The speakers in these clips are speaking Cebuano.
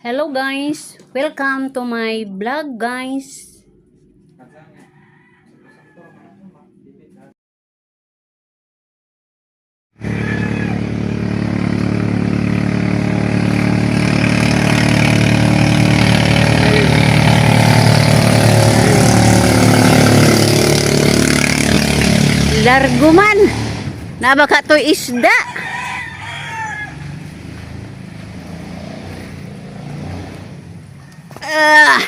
Hello guys, welcome to my vlog, guys. Largo man. Nabaka to isda. Ah.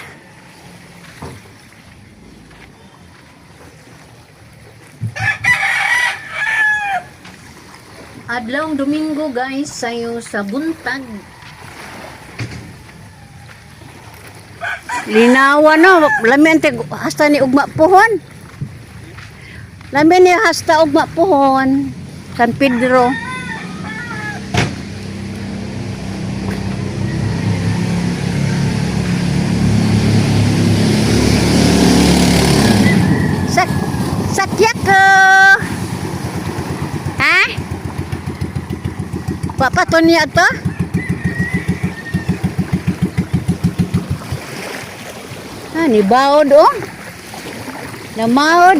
Adlawng Domingo guys, sayo sa buntag. Linawa no, lami ante hasta ni ugma pohon. Lami ni hasta ugma pohon. San Pedro. Sak sakya ko. Ha? Papa to niya to? Ah, ni baod oh. Namaod.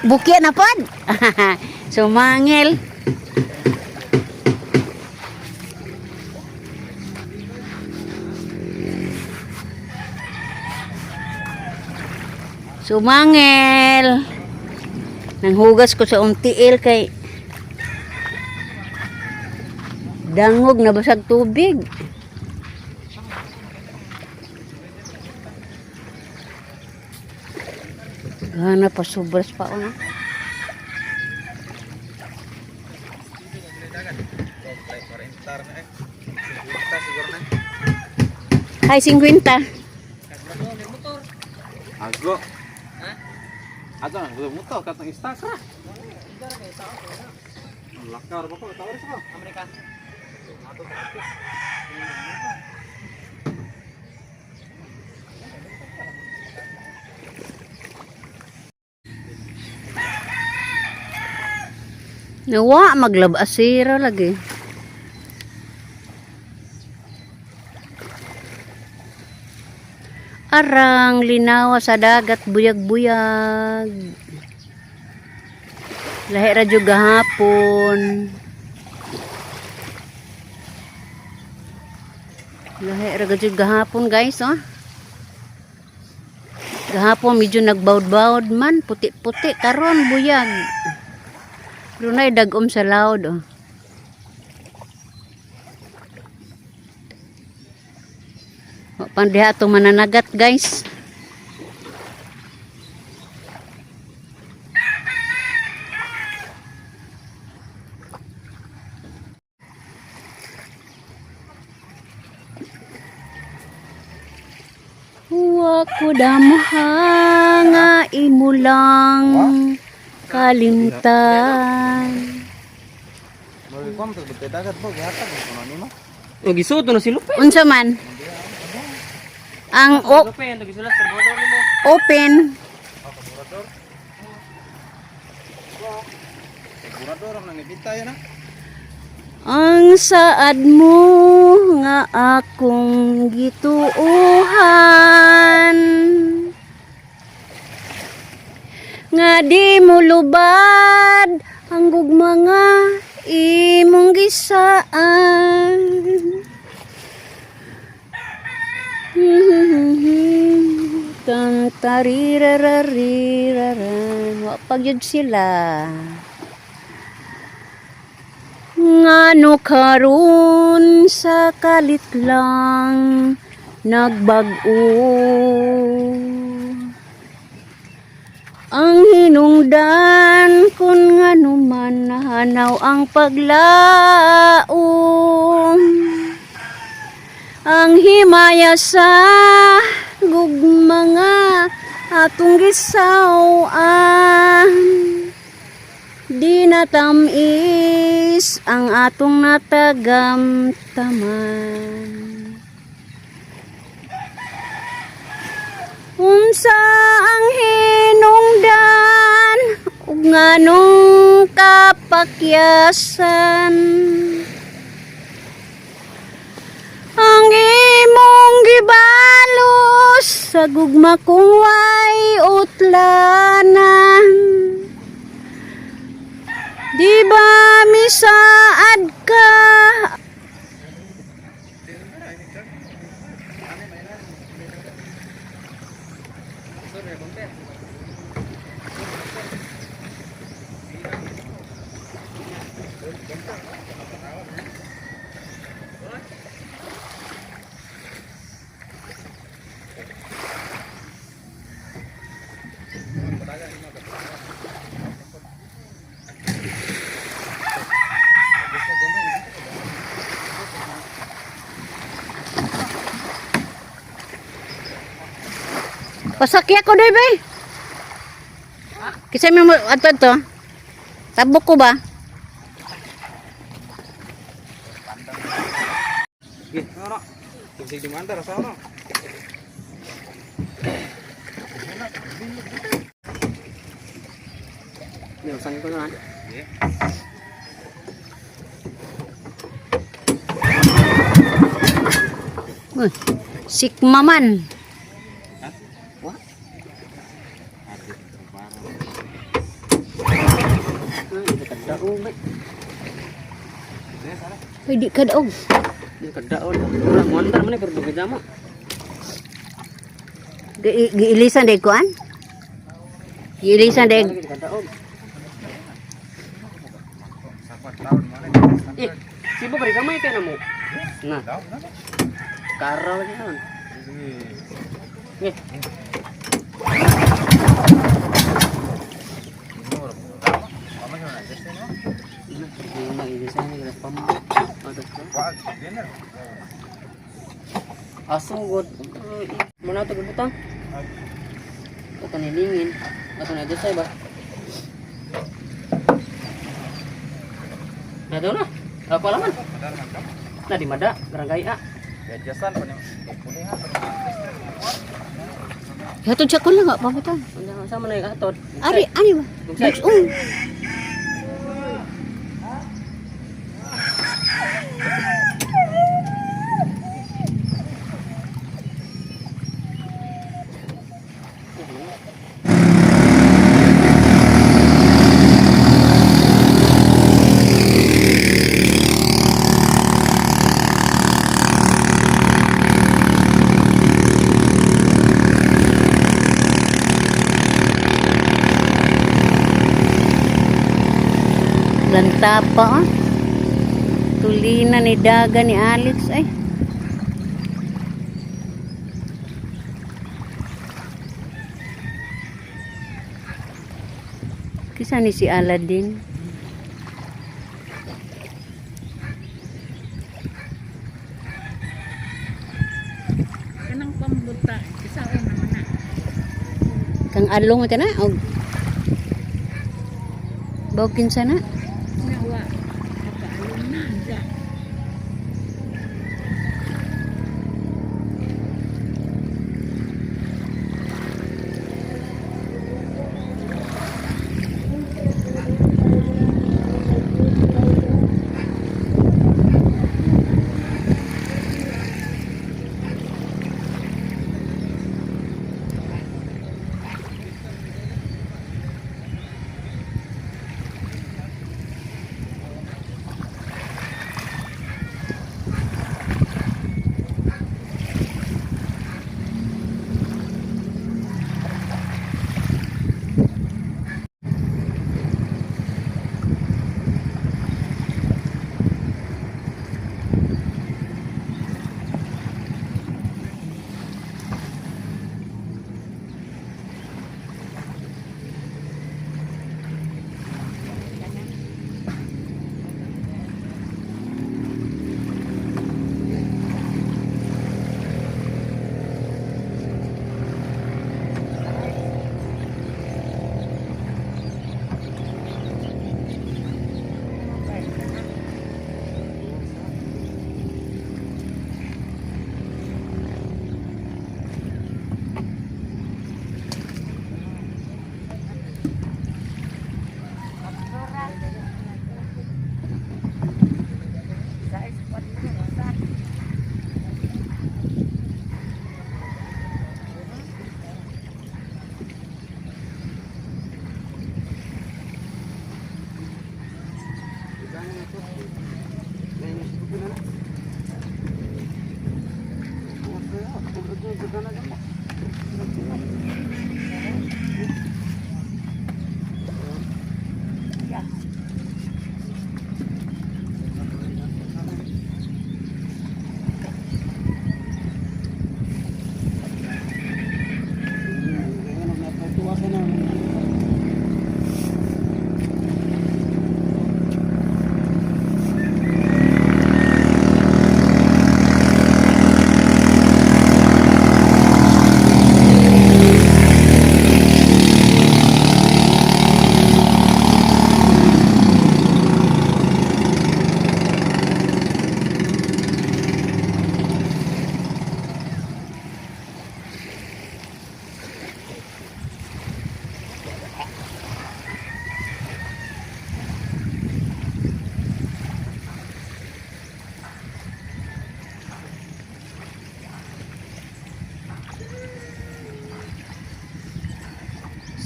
Bukya na pod. Sumangil. Sumangil. Nanghugas ko sa untiil kay dangog na basag tubig. Gana pa sobras pa ona. Ay, 50. Ago. Ha? Ato nang gusto mo to katong istas ra. Lakar ba ko tawar sa ko. Amerika. Ato sa office. Nawa, maglabasira lagi. Arang linawa sa dagat, buyag-buyag. Lahi ra jud gahapon. Lahi ra jud gahapon, guys, oh. Gahapon medyo nagbawd-bawd man, puti-puti karon buyag. Dunay dagom sa laod oh. Wa pan diha atong mananagat, guys. Wa ko damha nga imo lang kalimtan. Mali ko mo dagat bo gihatag ko nimo. O gisuto na si Lupe. Unsa man? Ang Lupe, ang gisulat sa border nimo. Open. Burador ang nangibita yan ah. Ang saad mo nga akong gituohan, nga di mo lubad ang gugma nga imong gisaan. Tantarirarariraran. Wa pa gyud sila. Ngano karon sa kalit lang nagbag-o ang hinungdan, kun ngano man nahanaw ang paglaom, ang himaya sa gugma nga atong gisaw-an. Di natamis ang atong natagamtaman. Unsa ang hinungdan? Ug nganong kapakyasan ang imong gibalos sa gugma kong way utlanan? Di ba misaad ka? Pasakya ko doy bay. Kasi may mo ato to. Tabok ko ba? Sige, ano? Sige, dumandar sa ano? Nilusan ko na. Sige. Uy, sikma man. Kadaog ba? Uy, di ka daog. Di kadaog. Wala mo andar man eh, pero dugay mo. Giilisan day kuan? Giilisan day. Di kadaog. Eh, sibo bari kamay kay na mo. Na. Karaw lagi naman. Eh, Aso god. Muna to gibutang. Ato ni lingin. Ato na adjust ba? Na daw na. Ako alaman. Na di mada, barangay a. Gajasan pa niyo. Pulihan pa niyo. Hatod siya ko lang pabutan. Unsa sa man ay atod? Ari, ani ba? Bugsay. Bugsong. Lanta pa ah. Tulina ni Daga ni Alex ay. Kisa ni si Aladdin. Kanang pambuta, isaon naman na. Kang along ito na og. Bawkin sana. Nawa, nakaalong na. Ga.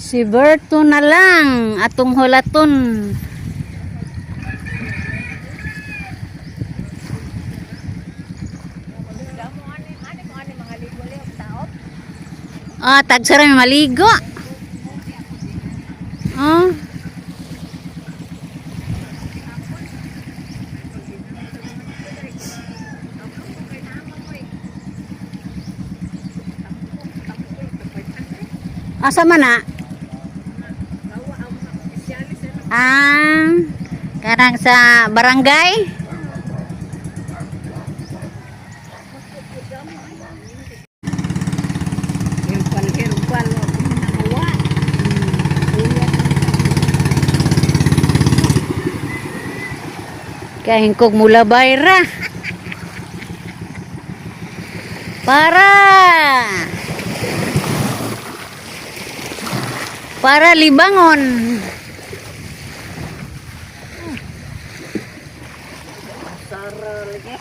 Si Berto na lang atong hulaton. Ah, tagsara may maligo. Ah. Asa man na? Ah, karang sa barangay? Herbal-herbal wa. Kahingkog mula bayra. Para para libangon. Sara lagi.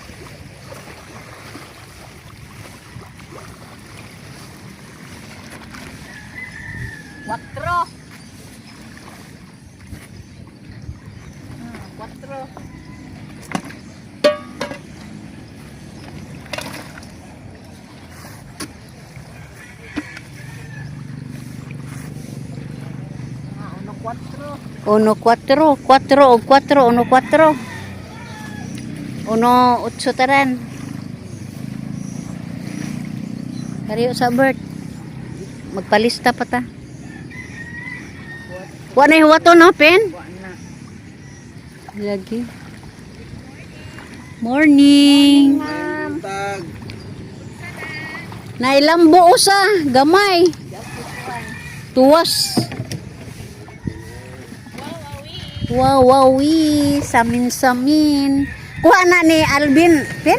Quatro. Quatro. Ah, uno cuatro. Uno cuatro, cuatro o cuatro, uno cuatro. Uno otso taran. Kariyo sa Bert. Magpalista pa ta. Wa na huwato no, Pen? Wa na. Lagi. Morning. Tag. Nailambo usa, gamay. Tuwas. Wow, wowi, samin-samin. Kuha na ni Alvin, Pin?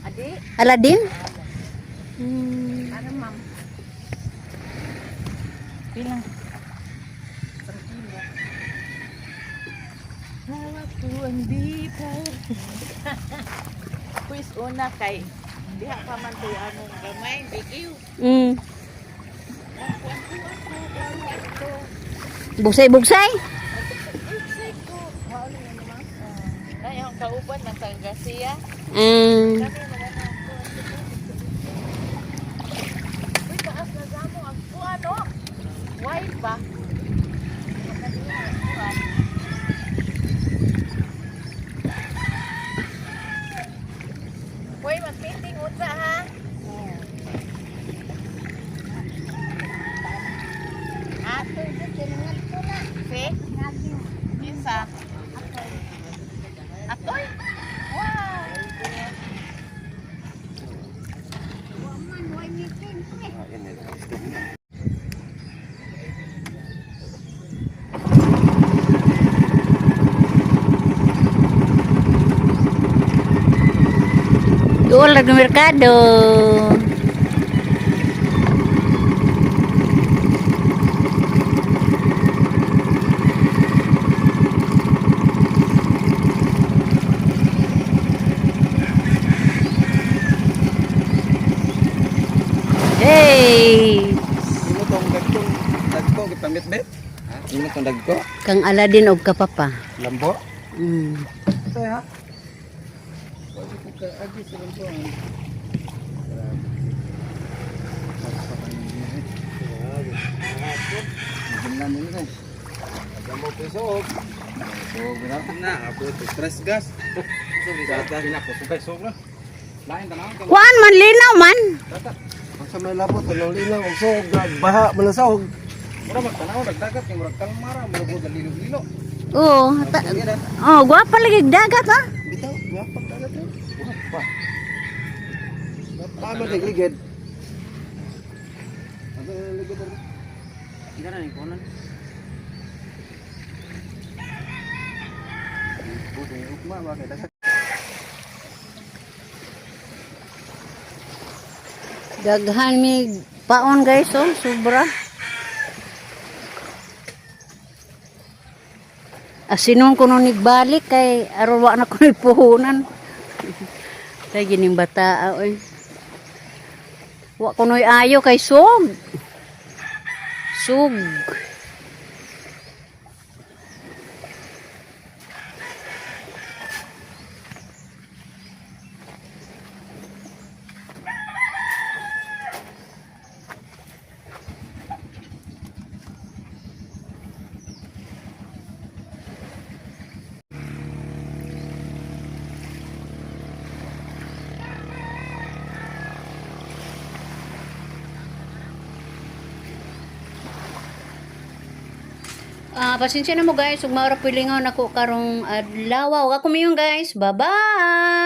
Adi, Aladin? ano ma'am? Bilang. Isang kilo. Hawak ko ang dito. Pues una kay diha pa man to anong gamay bigiw. Bugsay-bugsay. Ay ang kauban nasa Garcia. Mm. Uy, taas na damo ang kuan no. Wine ba? Uy, mag-meeting unsa ha? Ato, Si? Kinsa? Atoy? Wow! Doon lang merkado. Hey! Imo tong dagkong dagko gipamit-bit. Ha? Imo tong dagko. Kang Aladin og kapapa. Lambo. Ito ha. Pwede ko ka agi sa bantuan. Grabe. Maganda nila eh. Maganda mo piso. So, grabe na. Ako ito, stress gas. Gas na ako, sugay sobra. Lain tanawon kay Kuan man linaw man. Ang sa may labot, anong linaw, ang suog, baha, malasog. Mura magtanaw nagdagat kay murag kalmara, murag og lilo-lilo. Oo. Oh, gwapa lagi dagat ha. Bitaw, gwapang dagat eh. Pa. Tama na ligid. Ano ligid ano? Ika na yung kunan. Buti ugma ba kay dagat. Daghan mi paon guys oh, sobra. Asinon ko nung nagbalik kay aron wa na ko puhunan. Kay gining bata oy. Wa ko noy ayo kay sug. Sug. Ah, pasensya na mo guys, ug maura pilingaw nako karong adlaw. Wa ko miyon guys. Bye-bye.